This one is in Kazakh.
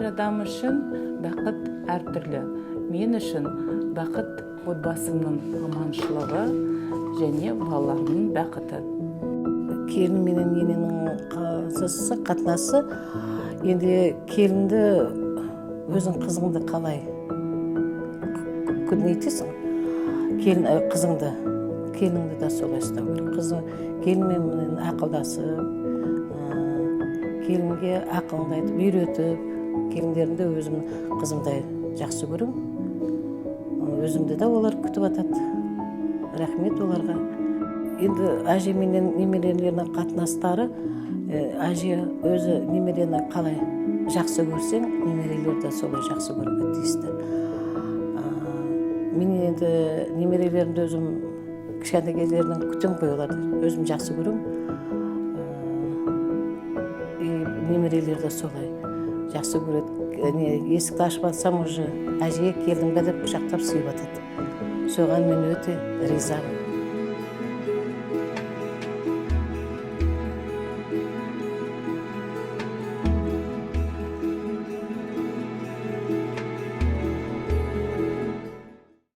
Әр адам үшін бақыт әртүрлі. Мен үшін бақыт – отбасымның аманшылығы және балаларымның бақыты. Келін менен ененің қатысы, қатынасы, енді келінді өзің қызыңды қалай нетесің, келін, қызыңды, келініңді де солай ұстау керек. Қызы келінмен ақылдасып, келінге ақылыңды айтып, үйретіп, келіндерімді өзім қызымдай жақсы көремін. Өзімді де олар күтіп атады, рахмет оларға. Енді әже менен немерелерінің қатынастары, әже өзі немерені қалай жақсы көрсең, немерелер де солай жақсы көруге тиісті. Мен енді немерелерімді өзім кішкентай кездерінен күтемін ғой, оларды өзім жақсы көремін. И немерелер де солай жақсы көреді. Не, есікті ашып алсам, уже «Әже, келдің бе?» деп құшақтап, сүйіп атады. Соған мен өте ризамын.